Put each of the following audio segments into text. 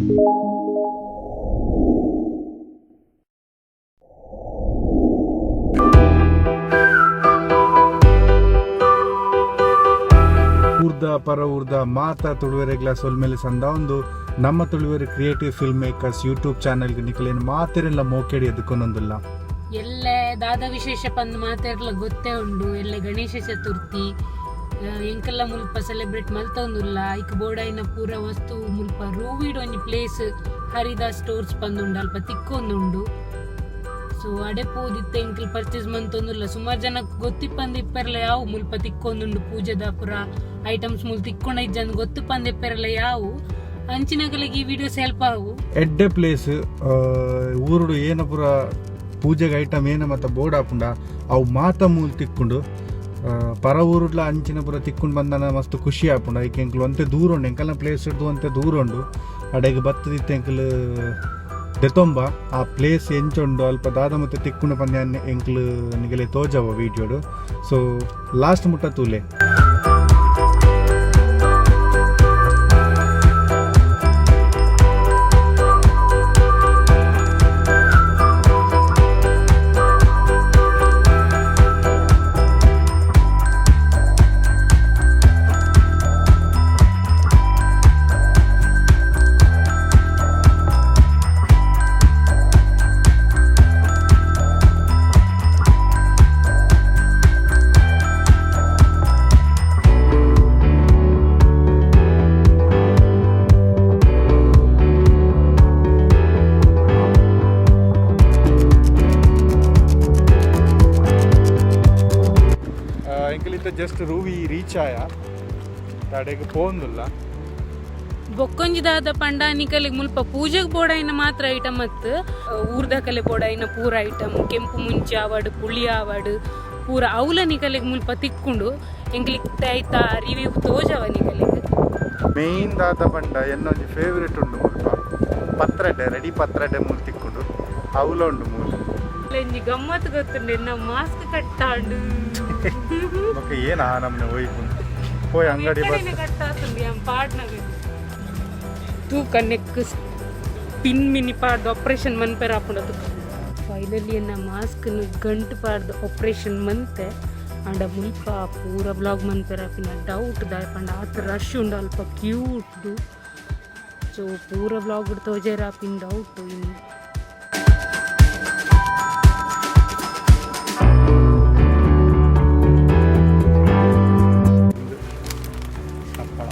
ಊರ್ದ ಪರ ಊರ್ದ ಮಾತ ತುಳುವೆರೆಗ್ಲ ಸೊಲ್ಮೆಲೆ ಸಂದಾವೊಂದು ನಮ್ಮ ತುಳುವೆರ್ ಕ್ರಿಯೇಟಿವ್ ಫಿಲ್ಮ್ ಮೇಕರ್ಸ್ ಯೂಟ್ಯೂಬ್ ಚಾನೆಲ್ಗ್ ನಿಕಲೆನ್ ಮಾತೆರೆನ್ಲ ಮೋಕೆಡ್ ಎದುಕೊನೊಂದುಲ್ಲ. ಎಲ್ಲೆ ದಾದ ವಿಶೇಷ ಪಂದ್ ಮಾತೆರ್ಲ ಗೊತ್ತೇ ಉಂಡು. ಎಲ್ಲೆ ಗಣೇಶ ಚತುರ್ಥಿ. ಎಂಕಲ್ಲ ಮುಲ್ಪ ಸೆಲೆಬ್ರೇಟ್ ಮಲ್ತೊಂದುಲ್ಲ. ಐಕ್ ಬೋಡಾಯಿನ ಪೂರ ವಸ್ತು ಮುಲ್ಪ ರೂವಿಡ್ ಒಂಜಿ ಪ್ಲೇಸ್ ಹರಿದಾಸ್ ಸ್ಟೋರ್ಸ್ ಪಂದುಂಡು, ಅಲ್ಪ ತಿಕ್ಕೊಂದುಂಡು. ಸೊ ಅಡೆ ಪೋದಿತ್ತೆ ಎಂಕಲ್ ಪರ್ಚೇಸ್ ಮಂತೊಂದುಲ್ಲ. ಸುಮಾರು ಜನಕ್ ಗೊತ್ತಿಪ್ಪಂದ್ ಇಪ್ಪೆರ್ಲ ಯಾವು, ಮುಲ್ಪ ತಿಕ್ಕೊಂದುಂಡು ಪೂಜೆದ ಪೂರ ಐಟಮ್ಸ್ ಮುಲ್ ತಿಕ್ಕೊಂಡ ಇಜ್ಜಂದ್ ಗೊತ್ತು ಪಂದ್ ಇಪ್ಪೆರ್ಲ ಯಾವು, ಅಂಚಿನಗಲಿಗೆ ಈ ವಿಡಿಯೋಸ್ ಹೆಲ್ಪ್ ಆವು. ಎಡ್ಡೆ ಪ್ಲೇಸ್. ಊರುಡು ಏನ ಪೂರ ಪೂಜೆಗೆ ಐಟಮ್ ಏನ ಮತ್ತ ಬೋರ್ಡ್ ಆಪುಂಡ ಅವು ಮಾತ ಮೂಲ್ ತಿಕ್ಕುಂಡು. ಪರ ಊರುಡ್ಲ ಅಂಚಿನ ಪೂರ ತಿಕ್ಕುಂಡು ಬಂದನ ಮಸ್ತ್ ಖುಷಿ ಆಪುಂಡು. ಐಕ್ ಎಂಕುಲು ಒಂತೆ ದೂರ ಉಂಡು, ಎಂಕಲ್ನ ಪ್ಲೇಸ್ ಹಿಡ್ದು ಒಂತೆ ದೂರ ಉಂಡು. ಅಡೆಗ್ ಬತ್ತದಿತ್ತೆ ಎಂಕುಲು ದೆತೊಂಬ. ಆ ಪ್ಲೇಸ್ ಎಂಚ ಉಂಡು, ಅಲ್ಪ ದಾದ ಮತ್ತೆ ತಿಕ್ಕುಂಡು ಪಂದ್ ಎಂಕುಲು ನಿಗಲೆ ತೋಜವ ವೀಡಿಯೋಡು. ಸೊ ಲಾಸ್ಟ್ ಮುಟ್ಟ ತೂಲೆ. ಎಂಕಲಿತ್ತ ಜಸ್ಟ್ ರೂವಿ ರೀಚ್ ಆಯ, ಅಡೆಗ್ ಪೋಂದುಲ್ಲ. ಬೊಕ್ಕೊಂಜಿ ದಾದ ಪಂಡ, ನಿಕಲಿಗ್ ಮುಲ್ಪ ಪೂಜೆಗ್ ಬೋಡಾಯಿನ ಮಾತ್ರ ಐಟಮ್ ಅತ್, ಊರ್ದಕಲೆ ಬೋಡಾಯಿನ ಪೂರ ಐಟಮ್, ಕೆಂಪು ಮುಂಚಿ ಆವಡ್, ಪುಳಿ ಆವಡ್, ಪೂರ ಅವ್ಲ ನಿಕಲಿಗ್ ಮುಲ್ಪ ತಿಕ್ಕುಂಡು. ಎಂಕ್ಲಿಗ್ ಐತ ರಿವ್ಯೂ ತೋಜವ ನಿಕಲಿಗ್. ಮೇನ್ ದಾದ ಪಂಡ, ಎನ್ನೊಂಜಿ ಫೇವ್ರೇಟ್ ಉಂಡು ಮುಲ್ಪ ಪತ್ರಡ್ಡೆ, ರೆಡಿ ಪತ್ರಡ್ಡೆ ಮೂಲು ತಿಕ್ಕುಂಡು. ಅವುಲ ಉಂಡು ಮೂಲು. ಒಂಜಿ ಗಮ್ಮತ್ ಗೊತ್ತುಂಡು, ಎನ್ನ ಮಾಸ್ಕ್ ಕಟ್ಟಾಂಡು. ಬೊಕ್ಕ ಏನ ಆ ನಮ್ನೆ ಒಯ್ಪು ಪೋಯ್ ಅಂಗಡಿ ಬಸ್. ಕಟ್ಟಾತುಂಡು ಯಾನ್ ಪಾಡ್ನಗ ತೂಕ ನೆಕ್ ಪಿನ್ ಮಿನಿ ಪಾಡ್ದು ಆಪರೇಷನ್ ಮನ್ಪೆರ ಆಪುಂಡು ತುಕ. ಫೈನಲಿ ಎನ್ನ ಮಾಸ್ಕ್ ಗಂಟು ಪಾಡ್ದು ಆಪರೇಷನ್ ಮಂತೆ. ಆಂಡ ಮುಲ್ಪ ಪೂರ ವ್ಲಾಗ್ ಮನ್ಪೆರ ಆಪಿನ ಡೌಟ್, ದಾಯೆ ಪಂಡ ಆತ್ ರಶ್ ಉಂಡು ಅಲ್ಪ ಕ್ಯೂ ಉಂಡು. ಸೊ ಪೂರ ವ್ಲಾಗ್ ತೋಜೆರ ಆಪಿನ ಡೌಟ್ ಇನ್ನು. ಹಪ್ಪಳ.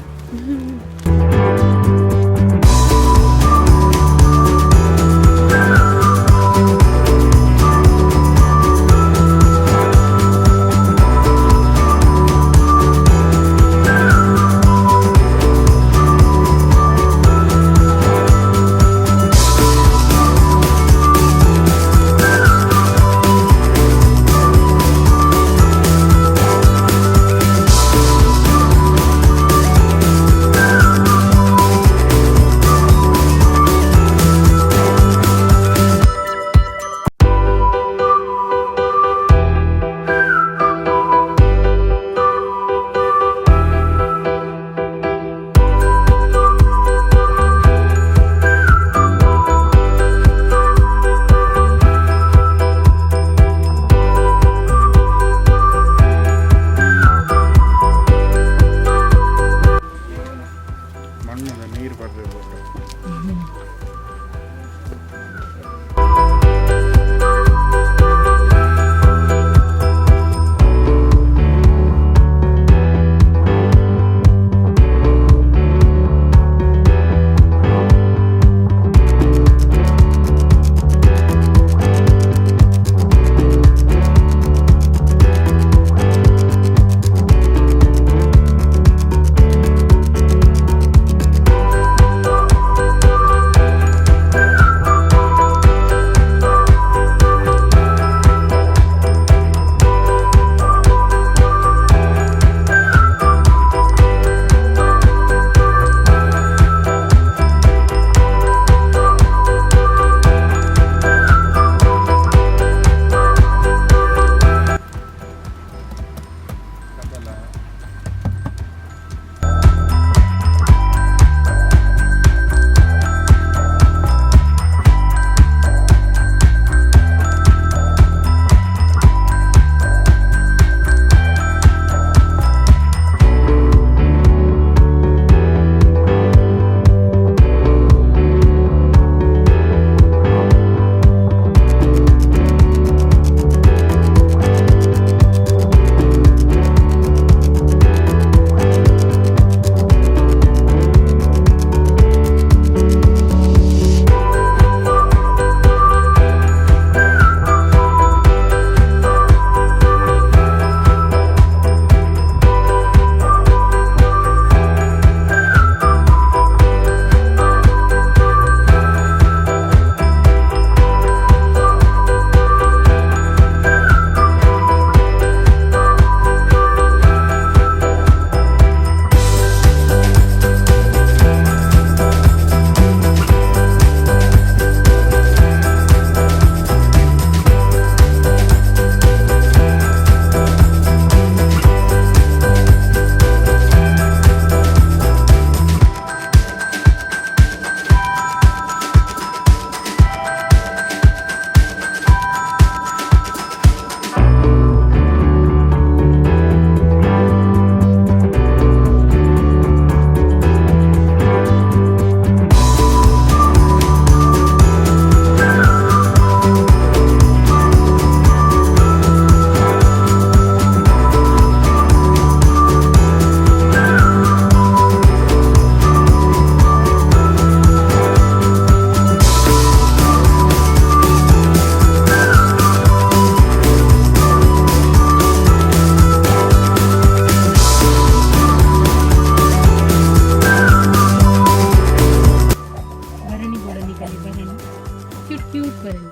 ಕ್ಯೂಟ್ ಕ್ಯೂಟ್ ಬರಲ್ಲ.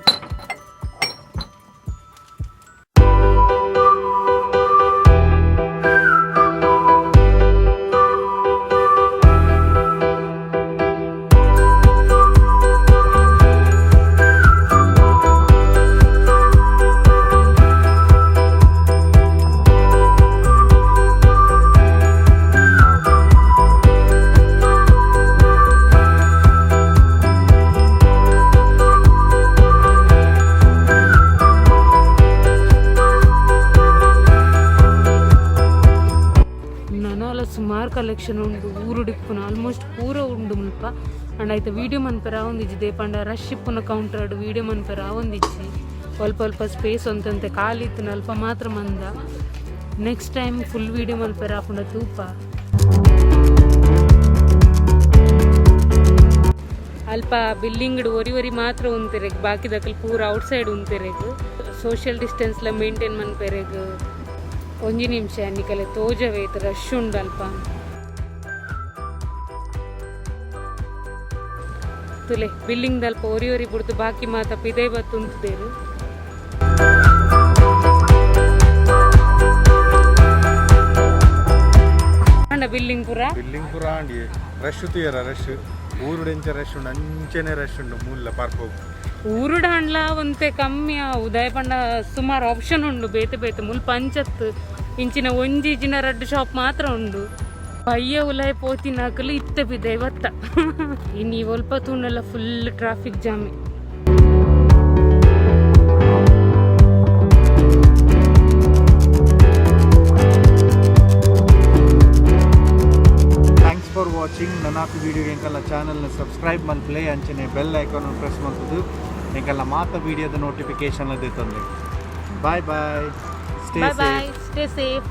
ನನಲ ಸುಮಾರು ಕಲೆಕ್ಷನ್ ಉಂಡು. ಊರುಡಿಪ್ಪುನ ಆಲ್ಮೋಸ್ಟ್ ಪೂರ ಉಂಡು ಮುಲ್ಪ. ಅಂಡ್ ಐತ ವೀಡಿಯೋ ಮನ್ಪೆರ ಆವೊಂದಿಜ್ಜಿ, ದೇಪಂಡ ರಶ್ ಇಪ್ಪುನ ಕೌಂಟರ್ ವೀಡಿಯೋ ಮನ್ಪೆರ ಆವೊಂದಿಜ್ಜಿ. ಅಲ್ಪ ಅಲ್ಪ ಸ್ಪೇಸ್ ಒಂತಂತೆ ಖಾಲಿ ಇತ್ತಿನ ಅಲ್ಪ ಮಾತ್ರ ಮಂದ. ನೆಕ್ಸ್ಟ್ ಟೈಮ್ ಫುಲ್ ವೀಡಿಯೋ ಮನ್ಪೆರ ಆಪುಂಡ ತೂಪ. ಅಲ್ಪ ಬಿಲ್ಡಿಂಗ್ ಒರಿ ಒರಿ ಮಾತ್ರ ಉಂತೆರೆಗ್, ಬಾಕಿದಕಲ್ ಪೂರ ಔಟ್ ಸೈಡ್ ಉಂತೆರೆಗ್. ಸೋಷಿಯಲ್ ಡಿಸ್ಟೆನ್ಸ್ಲ ಮೇಂಟೈನ್ ಮನ್ಪೆರೆಗ್. ಒಂಜಿ ನಿಮಿಷ, ನಿಕಲೆ ತೋಜವೇತ್ ರಶ್ ಉಂಡು ಅಲ್ಪ. ತುಲೆ, ಬಿಲ್ಡಿಂಗ್ ದಲ್ಪ ಒರಿ ಒರಿ ಬುಡ್ದು ಬಾಕಿ ಮಾತ ಪಿದೈ ಬತ್ತು ಉಂತುದೇರು. ಅಂಡ ಬಿಲ್ಡಿಂಗ್ ಪೂರ. ಬಿಲ್ಡಿಂಗ್ ಪೂರ ಆಂಡಿ. ರಶ್ ತೂಯರ, ರಶ್ ಊರುಡೆಂಚ ರಶ್ ಉಂಡು ಅಂಚೆನೆ ರಶ್ ಉಂಡು ಮೂಲ ಪಾರ್ಕ್ ಹೋಗು. ಊರುಡ ಹಂಡ್ಲ ಒಂತೆ ಕಮ್ಮಿ. ಉದಯ ಪಂಡ ಸುಮಾರು ಆಪ್ಷನ್ ಉಂಡು ಬೇತೆ ಬೇತೆ. ಮುಲ್ಪ ಅಂಚತ್ತು ಇಂಚಿನ ಒಂಜಿ ಇಜಿನ ರಡ್ಡು ಶಾಪ್ ಮಾತ್ರ ಉಂಡು. ಬಯ್ಯ ಉಲಾಯ್ ಪೋತಿನಾಕಲು ಇತ್ತೆ ಬಿದೆ ಬತ್ತ. ಇನ್ನು ಒಲ್ಪ ತೂಂಡಲ್ಲ ಫುಲ್ ಟ್ರಾಫಿಕ್ ಜಾಮೆ. Thanks for watching. ನನಾಪಿ ವಿಡಿಯೋ ಎಂಕಲ್ಲ ಚಾನಲ್ನ ಸಬ್ಸ್ಕ್ರೈಬ್ ಮಲ್ಪಲೆ, ಅಂಚನೆ ಬೆಲ್ ಐಕಾನ್ ಪ್ರೆಸ್ ಮಲ್ತದು ಎಂಕಲ್ಲ ಮಾತ ವಿಡಿಯೋದ ನೋಟಿಫಿಕೇಶನ್ ತಂದೆ. Bye bye, stay bye. Safe. Bye, stay safe.